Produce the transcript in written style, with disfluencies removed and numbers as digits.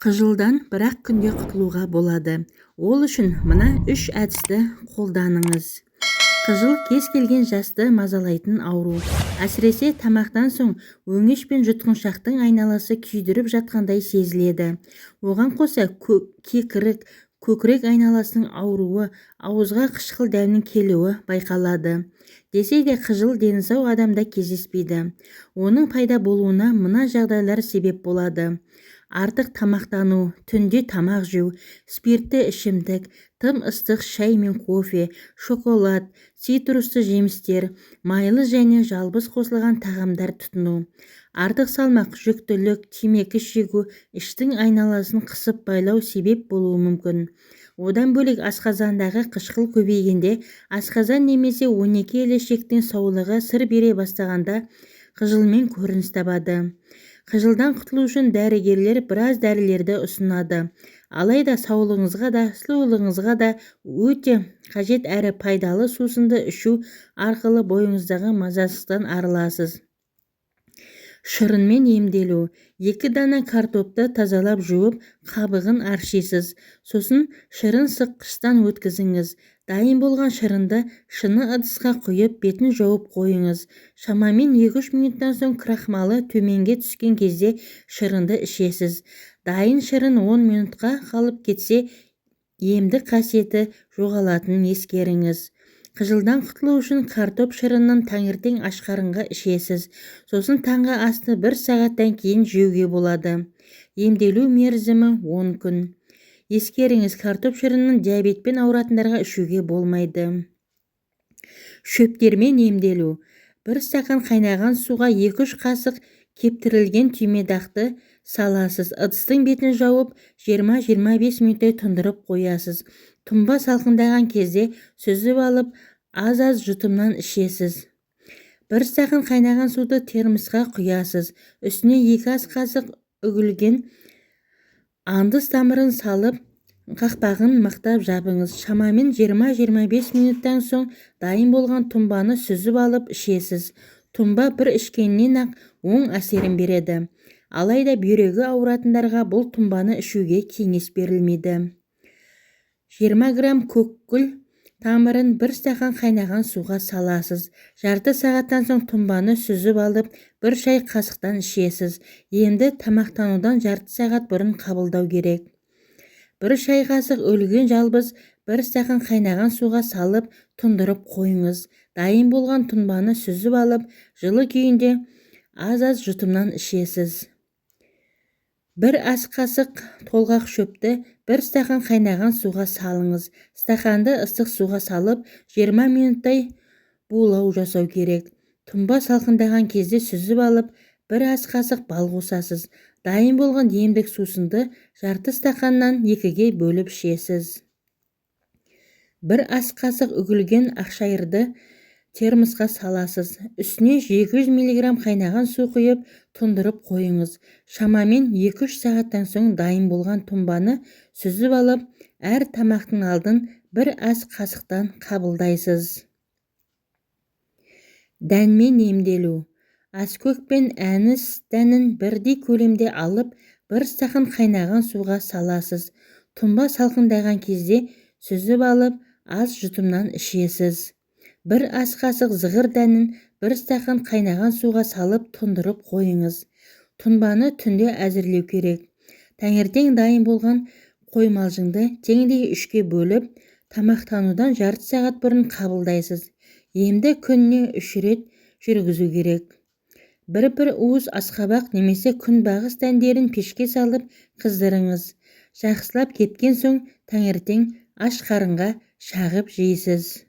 Қыжылдан бір-ақ күнде құтылуға болады. Ол үшін мына үш әдісті қолданыңыз. Қыжыл кез келген жасты мазалайтын ауру. Әсіресе тамақтан соң өңеш пен жұтқыншақтың айналасы күйдіріп жатқандай сезіледі. Оған қоса кекірік, көкірек айналасының ауруы, ауызға қышқыл дәмнің келуі байқалады. Десе де, қыжыл дені сау адамда кездеспейді. Оның пайда болуына мына жағдайлар себеп болады: артық тамақтану, түнде тамақ жеу, спиртті ішімдік, тым ыстық шай мен кофе, шоколад, цитрусты жемістер, майлы және жалбыз қосылған тағамдар тұтыну. Артық салмақ, жүктілік, темекі шегу, іштің айналасын қысып байлау себеп болуы мүмкін. Одан бөлек, асқазандағы қышқыл көбейгенде, асқазан немесе 12 елі ішектің саулығы сыр бере бастағанда қыжылмен көрініс табады. Қыжылдан құтылу үшін дәрігерлер біраз дәрілерді ұсынады. Алайда саулығыңызға да, сұлулығыңызға да өте қажет әрі пайдалы сусынды ішу арқылы бойыңыздағы мазасыздықтан арыласыз. Шырынмен емделу. 2 дана картопты тазалап жуып, қабығын аршисыз. Сосын шырын сыққыштан өткізіңіз. Дайын болған шырынды шыны ыдысқа құйып, бетін жауып қойыңыз. Шамамен 2-3 минуттан соң крахмалы төменге түскен кезде шырынды ішесіз. Дайын шырын 10 минутқа қалып кетсе, емдік қасиеті жоғалатынын ескеріңіз. Қыжылдан құтылу үшін картоп шырынын таңертең ашқарынға ішесіз. Сосын таңғы асты бір сағаттан кейін жеуге болады. Емделу мерзімі 10 күн. Ескеріңіз, картоп шырынын диабетпен ауыратындарға ішуге болмайды. Шөптермен емделу. 1 стақан қайнаған суға 2-3 қасық кептірілген түймедақты саласыз. Ыдыстың бетін жауып, 20-25 минуттай тұндырып қоясыз. Тұнба салқындаған кезде сүзіп алып, аз-аз жұтымнан ішесіз. 1 стақан қайнаған суды термосқа құясыз. Үстіне 2 ас қасық үгілген андыз тамырын салып, қақпағын мықтап жабыңыз. Шамамен 20-25 минуттан соң дайын болған тұнбаны сүзіп алып ішесіз. Тұнба бір ішкеннен-ақ оң әсерін береді. Алайда бүйрегі ауыратындарға бұл тұнбаны ішуге кеңес берілмейді. 20 грамм көкгүл тамырын 1 стақан қайнаған суға саласыз. Жарты сағаттан соң тұнбаны сүзіп алып, 1 шай қасықтан ішесіз. Емді тамақтанудан жарты сағат бұрын қабылдау керек. 1 шай қасық өлген жалбыз 1 стақан қайнаған суға салып, тұндырып қойыңыз. Дайын болған тұнбаны сүзіп алып, жылы күйінде аз-аз жұтымнан ішесіз. 1 ас қасық толғақ шөпті 1 стақан қайнаған суға салыңыз. Стақанды ыстық суға салып, 20 минуттай булау жасау керек. Тұнба салқындаған кезде сүзіп алып, 1 ас қасық бал қосасыз. Дайын болған емдік сусынды жарты стақаннан 2-ге бөліп ішесіз. 1 ас қасық үгілген ақшайырды термосқа саласыз. Үстіне 200 мг қайнаған су құйып, тұндырып қойыңыз. Шамамен 2-3 сағаттан соң дайын болған тұнбаны сүзіп алып, әр тамақтың алдын 1 ас қасықтан қабылдайсыз. Дәнмен емделу. Аскөк пен әніс дәнін бірдей көлемде алып, 1 стақан қайнаған суға саласыз. Тұнба салқындаған кезде сүзіп алып, аз жұтымнан ішесіз. 1 ас қасық зығыр дәнін 1 стақан қайнаған суға салып, тұндырып қойыңыз. Тұнбаны түнде әзірлеу керек. Таңертең дайын болған қоймалжыңды теңдей 3-ке бөліп, тамақтанудан жарты сағат бұрын қабылдайсыз. Емді күніне 3 рет жүргізу керек. 1-1 уыс асқабақ немесе күнбағыс дәндерін пешке салып қыздырыңыз. Жақсылап кепкен соң таңертең аш қарынға шағып жейсіз.